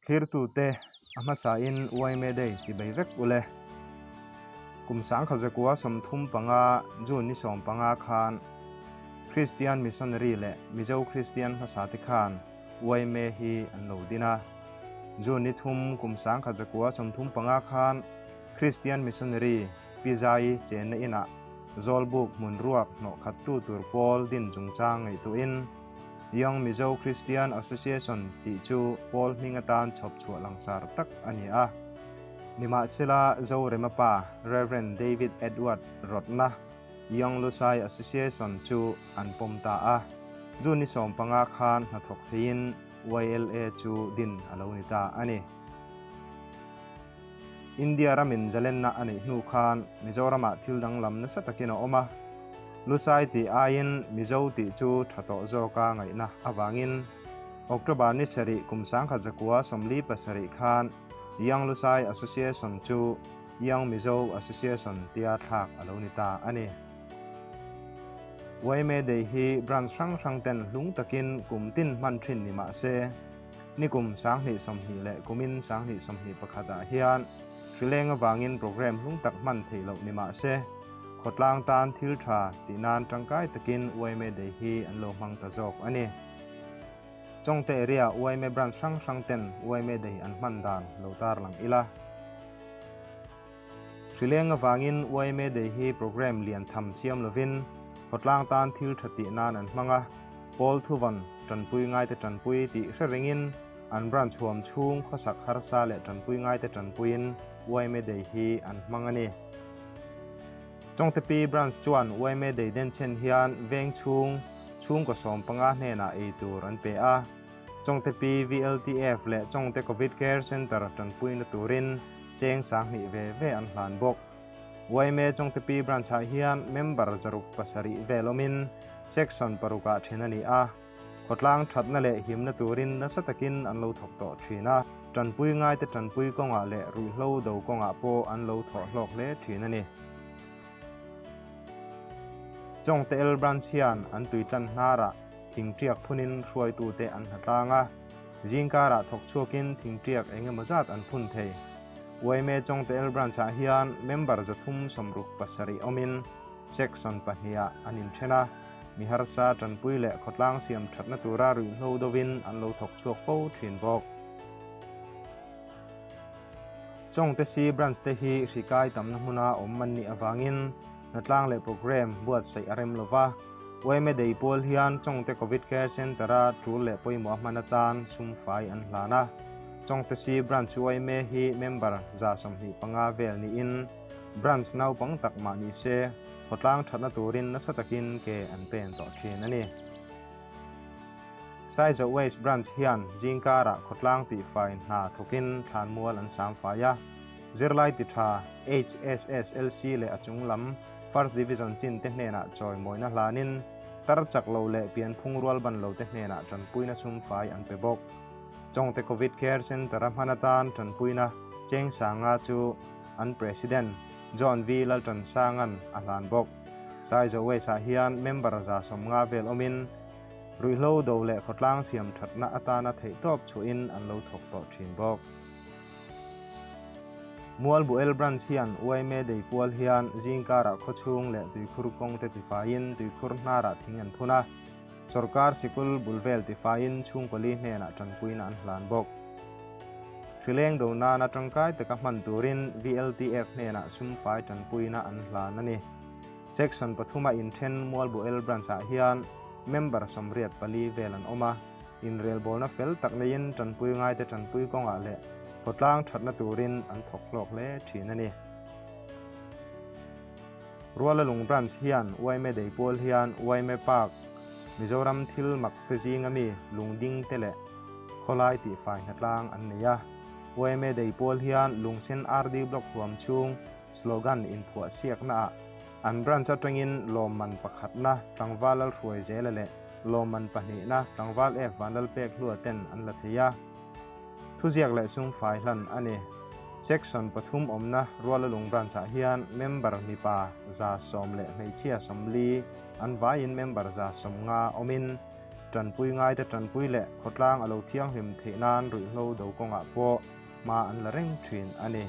Thlirtute a hmasain yma Day chibei vek ule. Kum 1935 June ni 15 khan Kristian Missionary leh Mizo Kristian hmasate khan yma hi an lo din a. June ni thum kum 1935 khan Kristian Missionary Pi Zaii chenna inah Zawlbuk hmun ruak hnawh khattu tur pawl din chungchang ngaihtuahin Young Mizo Christian Association tih chu pawl hming atan chhawp chhuah langsar tak a ni a. Nimahsela, Zorema pa Rev. David Edward rawtna Young Lusai Association chu an pawm ta a. June ni 15 khan hnathawk theiin YLA chu din a lo ni ta a ni. India ramin zalenna a neih hnu khan Mizoramah thil danglam nasa takin a awm a, Lusai tih aiin Mizo tih chu tha tawh zawka ngaihna avangin October ni sarih kum 1947 khan Young Lusai Association chu Young Mizo Association tia thlak a lo ni ta a ni. Yma Day hi branch hrang hrang ten hlung takin kum tin hman thin ni mah se, Nikum 2020 leh kumin 2021 ah hian hrileng avangin program hlung tak hman theih loh ni mah se, khawtlang tan thil tha tih nan tangkai takin yma Day hi an lo hmang ta zawk a ni. Chawngte area yma branch hrang hrang ten yma Day an hman dan lo tarlang ila. Hrileng avangin yma Day hi program lian tham siam lovin khawtlang tan thil tha tih nan an hmang a, pawl thuvawn tanpui ngaite tanpui tih hre ringin an branch huam chhung khawsak harsa leh tanpui ngaite tanpuiin yma Day hi an hmang a ni. Chawngtepi branch chuan yma Day denchhen hian veng chhung chhungkaw 15 hnenah ei tur an pe a. Chawngtepi VLTF leh Chawngte Covid Care Centre tanpuina turin cheng 2000 ve ve an hlan bawk. Yma Chawngtepi branch-ah hian member 607 vel awmin section parukah then a ni a. Khawtlang thatna leh himna turin nasa takin an lo thawk tawh thin a. Tanpui ngaite tanpui kawngah leh ruihhlo do kawngah pawh an lo thawh hlawk hle thin a ni. Chawngte L branch hian an tuitlan hnarah thingtiak phunin hruaitute an hnatlang a, zingkarah thawk chhuakin thingtiak eng emaw zat an phun thei. Yma Chawngte L branch-ah hian member 367 awmin section pahniha an inthen a, mi harsa tanpui leh khawtlang siam thatna tura ruihhlo dovin an lo thawk chhuak fo thin bawk. Chawngte C branch te hi hrikai tamna hmuna awm an nih avangin hnatlang leh program buatsaih a rem lova. Yma Day pawl hian Chawngte Covid Care Centre-a tul leh pawimawh a hman atan sum fai an hlan a. Chawngte C branch yma hi member 25 vel niin branch naupang tak mah ni se khawtlang thatna turin nasa takin ke an pen tawh thin a ni. Saizaw West Branch hian zingkarah khawtlang tihfai hna thawkin thlanmual an sam fai a. Zirlai ti tha HSSLC leh a chung lam First Division chin te hnenah chawi mawina hlanin tar chak lo leh pianphung rual ban lo te hnenah tanpuina sum fai an pe bawk. Chawngte Covid Care Centre a hman atan tanpuina cheng sanga chu an President John V Laltansangan a hlan bawk. Saizaw West ah hian member 150 vel awmin ruihhlo do leh khawtlang siam thatna atana theihtawp chhuahin an lo thawk tawh thin bawk. Mualbu L branch hian Yma Day pual hian zingkarah khawchhung leh tuikhur kawng te tifaiin tuikhur hnarah thing an phun a, sorkar sikul bul vel tifaiin chhungkawli hnenah tanpuina an hlan bawk. Hrileng do nana tangkai taka hman turin VLTF hnenah sum fai tanpuina an hlan a ni. Section pathuma inthen Mualbu L branch-ah hian member 84 vel an awm a, inrelbawlna fel tak neiin tanpui ngaite tanpui kawngah leh khawtlang thatna turin an thawk hlawk hle thin a ni. Rualalung branch hian Yma Day pawl hian Yma Park, Mizoram thil mak te zinga mi lungding te leh khawlai tihfai hnatlang an nei a. Yma Day pawl hian Lungsen RD Block huam chhung slogan inphuah siakna ah an branch atangin lawmman pakhatna tlangval lalhruai zela leh lawmman pahnihna tlangval F vanlal pek hlua ten an la thei a. Thuziak leh sum fai hlan a ni. Section pathum awmna Rualalung branch ah hian member mipa 110 leh hmeichhia 40 an vaiin member 150 awmin Tanpui ngaite tanpui leh khawtlang a lo thianghlim theih nan ruihhlo do kawngah pawh hma an la reng thin a ni.